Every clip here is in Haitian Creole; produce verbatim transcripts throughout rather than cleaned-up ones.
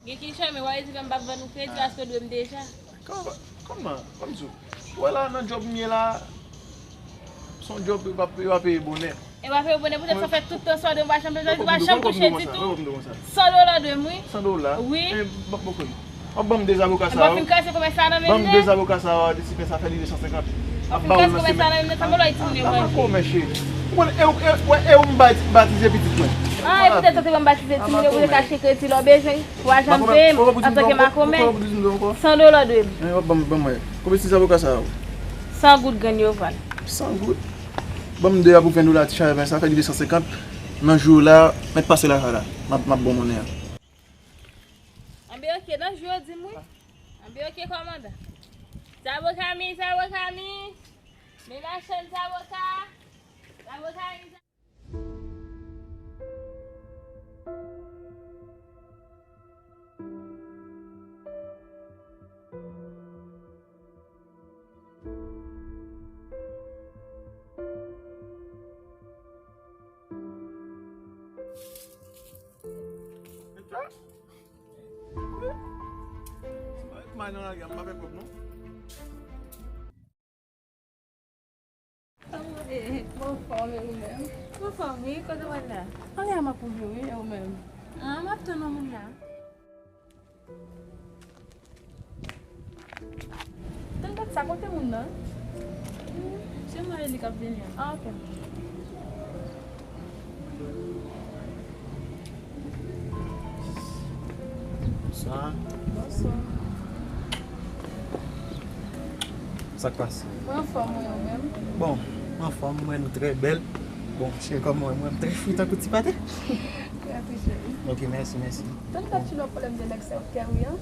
Gen ki chanm, w a di m pa vann ou kredi paske w dwe m deja. Kòman, kòman, kòman di w? Ou wè la nan djòb m ye la, se yon djòb yo pa, yo pa peye bonè. E pa peye bonè poutèt sa fè tout tan sa w dwe m pa janm bezwen, ou pa janm touche ditou. San dola w dwe m, wi. San dola? Wi. E, bon, bon, konnen. W ap ban m de zaboka sa yo. Bon, fin kraze komès la nan men m. Ban m de zaboka sa yo, disipè sa fè li de san senkant. Bon, fin kraze komès la nan men m, sa m lòy timoun yo manje. Kòman, cheri? Ou konnen, e, e, e, e ou m bati-, batize pitit mwen. Ah, e poutèt sa w te ban m batize timoun yo, pou yo kache kredi lè w bezwen. Ou pa janm peye m antanke makomè. San dola w dwe m. Ban m, ban m wè. Konbyen ti zaboka sa yo? San goud grenn yo vann. San goud? Ban m de a pou ven dola ti chèven sa, fè li de san senkant. Nan jou la, mèt pase la sa la. M ap, m ap bon monnen an. Anben oke, nan jou yo di m wi. Anben oke, kòmandan. Zaboka mi, zaboka mi. Men machann zaboka. Zaboka mi. Mal nan lari a, m pa fè pwòp non. Mwen anfòm, e ou menm? Mwen anfòm wi, kote w al la? Anlè a m ap woule wi, e ou menm? Ah, m ap tann yon moun la. Tann bat sa, kote moun nan? Se mwen e li k ap vini an. Ah, ok. Bonswa. Bonswa. Sa k pase? Mwen anfòm, wi, ou menm? Bon, mwen anfòm, mwen nou trè bèl. Bon, cheri, kòman w wè mwen, m trè fri tankou ti pate? Trè fri, cheri. Ok, mèsi, mèsi. Tann bat, ou gen pwoblèm de nèg sa yo, Kerry an?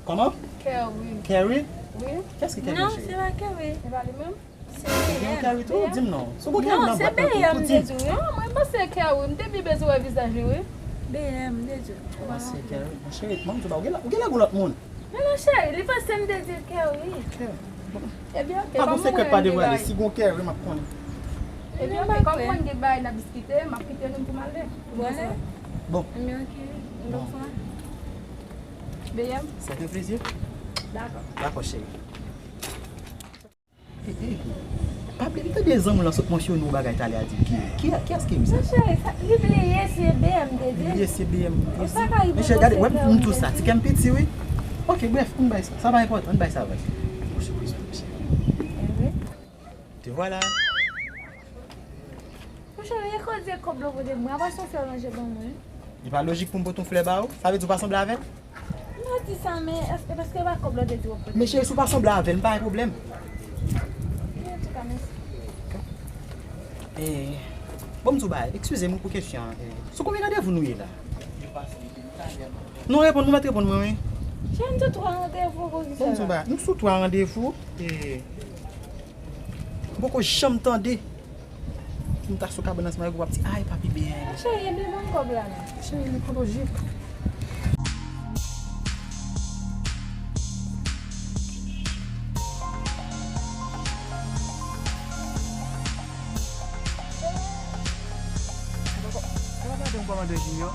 Kòman? Kerry. Kerry? Wi. Kiyès ki Kerry, cheri? Non, se pa Kerry. Se pa li menm? Se B M. Ou gen yon Kerry tou? Di m non. Si w gen yon Kerry nan bwat la tou, tou di m. Non, se B M m te di w. Non, mwen panse Kerry. M te byen bezwen wè vizaj li, wi. B M, m te di w. Ou panse Kerry? Mon cheri, mwen m di w ba, ou gen la, ou gen la gwo lòt moun. Men non, cheri, li panse m te di l Kerry. Kerry. Ebyen, ok, pa gon sekrè pa devwale. Si gon Kerry, m ap konnen. Ebyen, ok, kòm mwen gen bagay n ap diskite, m ap kite nou pou m ale. Bon. Ebyen, ok. Bon. B M. C'est un plaisir. Dakò. Dakò, cheri. E, e, e. Pa bliye, m tande zanmi w lan sot mansyone yon bagay talè a, di l Kerry. Ki, kiyès Kerry sa? Monchè, sa, li bliye se B M te di. Li bliye se B M te di. Monchè, gade, wè m di w sa, ti kè m piti, wi. Ok, brèf, ann bay sa. Sa pa enpòtan, ann bay sa, brèf. Monchè, monchè. Te vwala. Monchè, e koze kòb la w pote mwen, apa se yon flè w ranje ban mwen? Li pa lojik pou m pote yon flè ba ou? Sa vle di ou pa sanble avè l? M pa di sa, men èske, paske e pa kòb la w te di w ap pote? Men cheri, si w pa sanble avè l, m pa gen pwoblèm. Men antouka, mèsi. E, bon, m di w bagay, eskize m pou kesyon an. E, sou konbyen randevou nou ye la? Non, reponn, nou mèt reponn mwen, wi. Cheri, m sou twa randevou, poze sa. Bon, m di w bagay, nou sou twa randevou. E, m poko janm tande. M ta sou kabann ansanm avèk ou, w ap di, "Ay, papi B M." Cheri, epi ban m kòb la non. Cheri, li pa lojik. Sa pa, sa pa gade yon kòmandè Junior.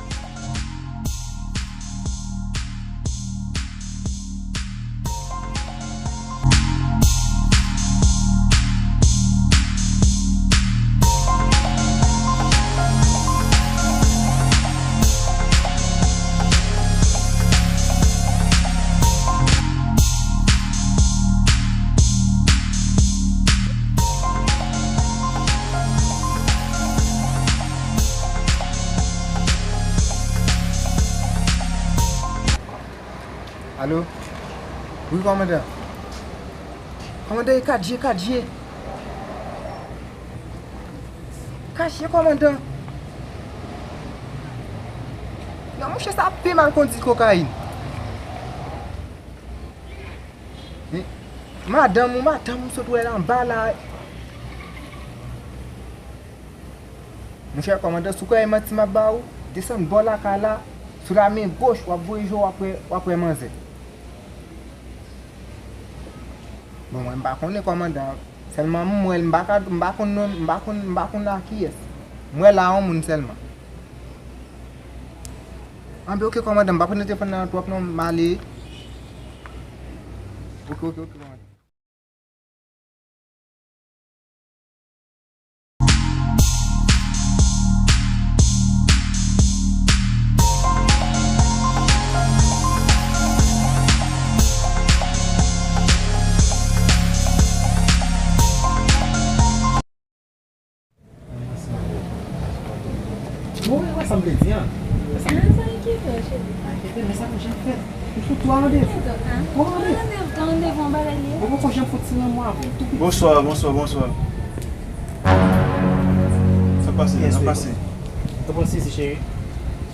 Alo? Wi, kòmandan. Kòmandan, e Kadje, Kadje. Kadje, kòmandan. Non, monchè, sa pi mal kondui kokayin. Men, madanm ou, madanm ou sot wè l anba la. Monchè kòmandan, si w kwè e manti m ap ba ou, desann bò lakay la, sou la men goch, w ap voye je w, w ap wè, w ap wè manzè. Bon, mwen m pa konnen kòmandan, sèlman m wè l, m pa ka, m pa konn non, m pa konn, m pa konn a kiyès. M wè la yon moun sèlman. Anben, oke, kòmandan, m pa pran nan telefòn nan twòp non, m ale. Oke, oke, oke, kòmandan. Bon, wè, wè sa m vle di an. Wè sa m vle di. Sa enkyete w, cheri. Pa enkyete, men sa poko janm fèt. M sou twa randevou. Twa randevou. Twa randevou, twa randevou, yon bagay li ye. Ou poko janm fout ti lanmou avè m tou piti. Bonswa, bonswa, bonswa. Sa pase, sa pase. Ou pran sezi, cheri.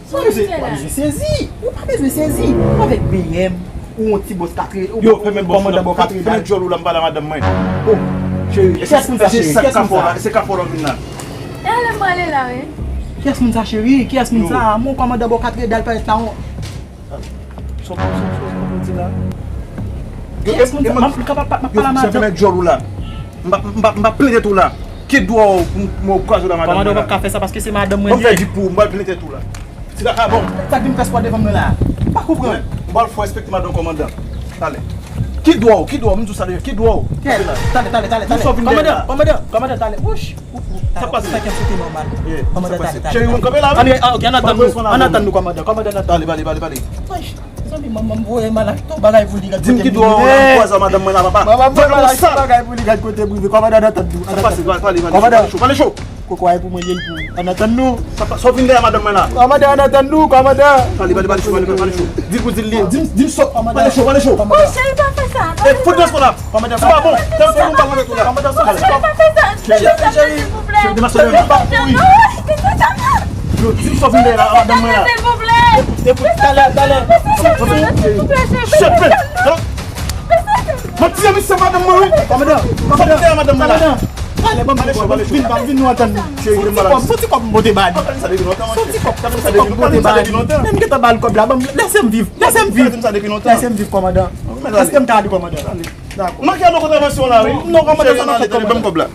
Ou pa bezwen, ou pa bezwen sezi. Ou pa bezwen sezi. Ou avèk B M, ou yon ti bòs katre, ou kòmandan bò katre dal. Fèmen djòl ou la, m pale a madanm mwen. Oh, cheri, kiyès moun sa, cheri? Kiyès moun sa? Se kafò la, se kafò la w vin la. E ale m prale la, wi. Kiyès moun sa, cheri? Kiyès moun sa? Mon kòmandan bò katre dal parèt la, on. Sa w, sa w, sa w, sa w di la? Kiyès moun sa? M ap, m kapab pa, m ap pale a madanm. Fèmen djòl ou la. M pa, m pa, m pa plente tou la. Kit dwa w pou m, pou m kraze w la, madanm mwen la. Kòmandan, w p ap ka fè sa paske se madanm mwen li ye. Ban m fè di pou ou, m pral plente tou la. Ti kaka bon. Sa k vin fè spò devan mwen la? M pa konprann. M pral fè w respekte madanm kòmandan. Talè. Kit dwa w, kit dwa w, m di w sa deja, kit dwa w. Talè, talè, talè, talè. Kòmandan, kòmandan, kòmandan, talè. Wouch. Sa pase. Sa k ap soti nòmal. Kòmandan, talè, talè. Cheri, ou kanpe la, wi. Ann, ok, ann atann nou. Ann atann nou, kòmandan, kòmandan, ann atann nou. Pale, pale, pale, pale. Mezanmi, manman m voye m al achte yon bagay pou li, gad kote m rive. Di m ki dwa w ann anpoizon madanm mwen la, papa. Manman m voye m al achte yon bagay pou li, gad kote m rive. Kòmandan, ann atann nou. Sa k pase, pale, pale, pale cho, pale cho. Koko a ye pou mwen, ye l pou ou. Ann atann nou. Sa pa, sa w vin dèyè madanm mwen la? Kòmandan, ann atann nou, kòmandan. Pale, pale, pale cho, pale, pale cho. Di l pou di l li. Di m, di m sòt, pale cho, pale cho. Kòmandan. Cheri, pa fè sa. E, fout dans la. Kòmandan, se pa bon. Tèm pou nou pa mande tou la. Kòmandan, sòt. Cheri, pa fè sa. Cheri, cheri, cheri, demasyon mwen la. Yo, di m sa w vin dèyè la, madanm mwen la. Silvouplè. Epi, talè, talè. Silvouplè, cheri. Chèpè. Mwen ti zanmi se madanm mwen, wi. Kòmandan, kòmandan, madanm mwen la. Kòmandan. Talè, ban m vin, ban m vin, ban m vin, nou antann nou. Cheri, se yon ti kòb, se yon ti kòb m pote ba li. Se yon ti kòb, se yon ti kòb m pote ba li. Men m gentan ba l kòb la, ban m, lèse m viv, lèse m viv. Lèse m viv, kòmandan. Èske m ka ale, kòmandan? Dakò. Manke yon kontravansyon la, wi. Non, kòmandan, sa pa fèt, kòmandan. Ban m kòb la.